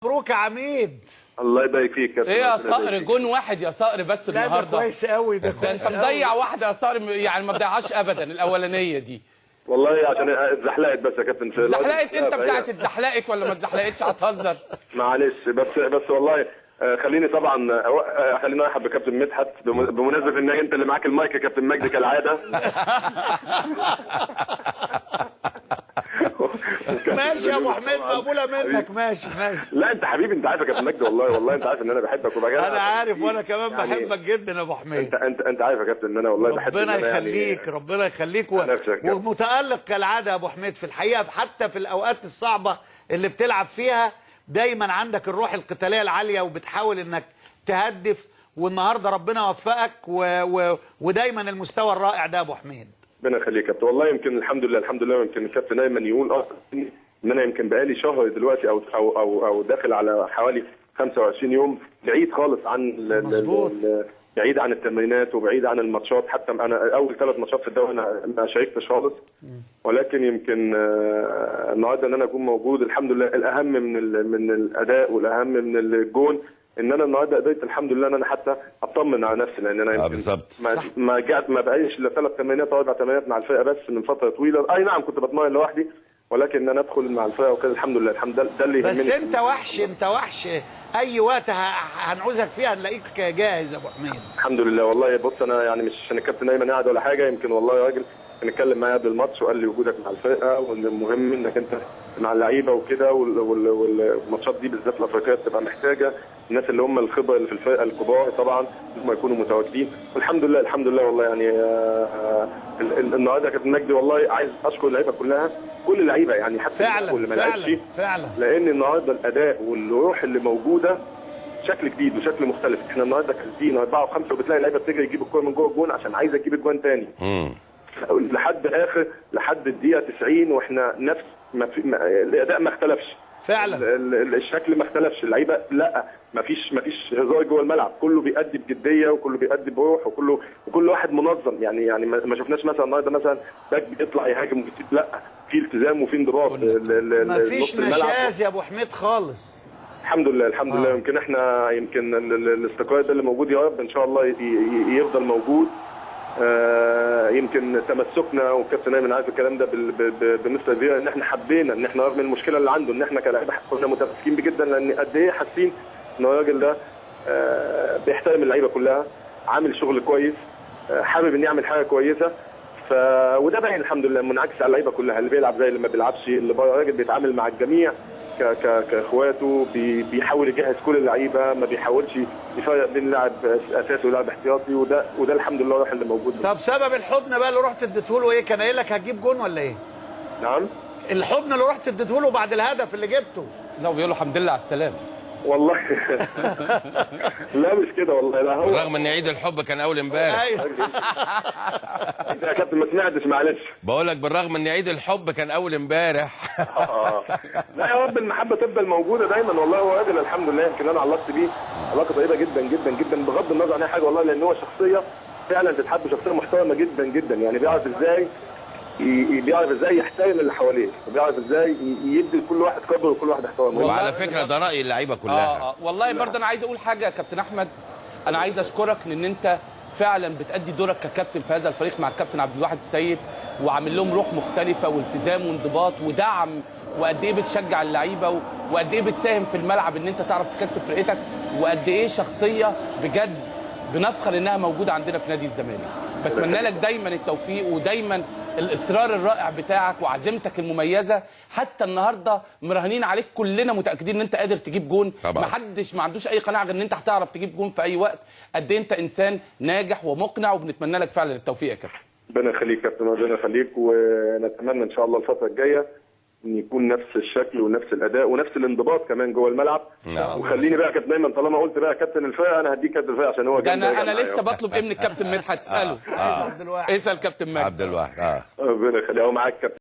مبروك يا عميد. الله يبارك فيك يا ايه يا صقر، جون واحد يا صقر بس النهارده. لا ده كويس قوي، ده كويس. انت مضيع واحدة يا صقر، يعني ما تضيعهاش ابدا الاولانية دي. والله عشان اتزحلقت بس يا كابتن. اتزحلقت انت بتاعت اتزحلقت ولا ما اتزحلقتش؟ هتهزر؟ معلش بس والله خليني طبعا خليني ارحب بكابتن مدحت بمناسبة ان انت اللي معاك المايك يا كابتن مجدي كالعادة. ماشي يا ابو حميد، مقبولة منك. ماشي ماشي. لا انت حبيبي، انت عارف يا كابتن مجدي، والله انت عارف ان انا بحبك وبجد. انا عارف، وانا كمان يعني بحبك جدا يا ابو حميد. انت عارف يا كابتن ان انا والله بحبك. ربنا يخليك، يعني ربنا يخليك ومتالق كالعادة يا ابو حميد في الحقيقة، حتى في الاوقات الصعبة اللي بتلعب فيها دايما عندك الروح القتالية العالية وبتحاول انك تهدف، والنهارده ربنا وفقك ودايما المستوى الرائع ده يا ابو حميد. ربنا يخليك يا كابتن. والله يمكن الحمد لله الحمد لله، يمكن الكابتن ايمن يقول ان انا يمكن بقالي شهر دلوقتي او او او, أو داخل على حوالي 25 يوم بعيد خالص عن مظبوط، بعيد عن التمرينات وبعيد عن الماتشات. حتى انا اول 3 ماتشات في الدوري انا ما شاركتش خالص، ولكن يمكن النهارده ان انا اكون موجود الحمد لله. الاهم من الاداء والاهم من الجون ان انا النهارده قدرت الحمد لله ان انا حتى اطمن على نفسي، لان انا يمكن بالظبط ما بقاليش الا 3 تمرينات او 4 تمرينات مع الفرقة بس من فترة طويلة. اي نعم كنت بتمرن لوحدي، ولكن ان انا ادخل مع الفرقة وكده الحمد لله الحمد لله، ده اللي يهمني. بس انت وحش، انت وحش، اي وقت هنعوزك فيها هنلاقيك جاهز يا ابو حميد. الحمد لله. والله بص انا يعني مش عشان الكابتن ايمن قاعد ولا حاجة، يمكن والله يا راجل نتكلم معايا قبل الماتش وقال لي وجودك مع الفرقة وان المهم انك انت مع اللعيبة وكده، والماتشات دي بالذات الافريقية بتبقى محتاجه الناس اللي هم الخبرة اللي في الفرقة الكبار طبعا هم يكونوا متواجدين. والحمد لله الحمد لله. والله يعني النهارده كابتن مجدي والله عايز اشكر اللعيبة كلها، كل اللعيبة يعني حتى فعلا اللي ما لعبش فعلا، لان النهارده الاداء والروح اللي موجودة شكل جديد وشكل مختلف. احنا النهارده كاسبين 4 و5 وبتلاقي اللعيبة بتجري تجيب الكورة من جوه الجون عشان عايزه تجيب الجوان تاني لحد اخر، لحد الدقيقة 90 واحنا نفس ما في الاداء ما اختلفش فعلا، الشكل ما اختلفش، اللعيبة لا ما فيش هزار جوه الملعب، كله بيأدي بجدية وكله بيأدي بروح وكل واحد منظم. يعني ما شفناش مثلا النهارده مثلا باك بيطلع يهاجم، لا في التزام وفي انضباط، ما فيش نشاز يا ابو حميد خالص. الحمد لله الحمد لله. يمكن احنا يمكن الاستقرار ده اللي موجود يا رب ان شاء الله يفضل موجود. يمكن تمسكنا والكابتن ايمن عارف الكلام ده بمستر فيرا، ان احنا حبينا ان احنا رغم المشكلة اللي عنده ان احنا كلاعيبه كنا متمسكين بيه جدا، لان قد ايه حاسين ان الراجل ده بيحترم اللعيبة كلها، عامل شغل كويس، حابب ان يعمل حاجة كويسة. وده باين الحمد لله منعكس على اللعيبة كلها، اللي بيلعب زي اللي ما بيلعبش، اللي بره الراجل بيتعامل مع الجميع كاخواته، بيحاول يجهز كل اللعيبة، ما بيحاولش يفرق بين لاعب اساسي ولاعب احتياطي، وده الحمد لله الروح اللي موجود. طب سبب الحضن بقى اللي رحت اديته له ايه؟ كان قايل لك هتجيب جون ولا ايه؟ نعم؟ الحضن اللي رحت اديته له بعد الهدف اللي جبته. لا بيقول له الحمد لله على السلامة. والله لا مش كده والله، لا هو رغم ان عيد الحب كان اول امبارح. ايوه يا كابتن ما سمعتش معلش. بقول لك بالرغم ان عيد الحب كان اول امبارح. لا يا رب المحبة تفضل موجودة دايما. والله هو راجل الحمد لله، يمكن انا علاقتي بيه علاقة طيبة جدا جدا جدا بغض النظر عن اي حاجة والله، لان هو شخصية فعلا تتحب، شخصية محترمه جدا جدا، يعني بيعرف ازاي يحترم اللي حواليه، وبيعرف ازاي يدي لكل واحد قدره وكل واحد احترامه. وعلى فكرة ده راي اللعيبة كلها. والله برضه انا عايز اقول حاجة يا كابتن احمد، انا عايز اشكرك لان انت فعلا بتأدي دورك ككابتن في هذا الفريق مع الكابتن عبد الواحد السيد، وعامل لهم روح مختلفة والتزام وانضباط ودعم، وقد ايه بتشجع اللعيبة وقد ايه بتساهم في الملعب ان انت تعرف تكسب فرقتك، وقد ايه شخصية بجد بنفخر انها موجودة عندنا في نادي الزمالك. بتمنى لك دايما التوفيق ودايما الاصرار الرائع بتاعك وعزيمتك المميزة. حتى النهارده مراهنين عليك كلنا، متاكدين ان انت قادر تجيب جون، محدش ما عندوش اي قناعة غير ان انت هتعرف تجيب جون في اي وقت. قد ايه انت انسان ناجح ومقنع، وبنتمنى لك فعلا التوفيق يا كابتن. ربنا يخليك يا كابتن، ربنا يخليك، ونتمنى ان شاء الله الفترة الجاية ان يكون نفس الشكل ونفس الاداء ونفس الانضباط كمان جوه الملعب. وخليني بقى كابتن ايمن، طالما قلت بقى كابتن الفرقة انا هديك كابتن الفرقة عشان هو ده. انا لسه بطلب ايه من الكابتن مدحت؟ اساله. اسال كابتن مجدي عبد الواحد. ربنا يخليه، هو معاك كابتن.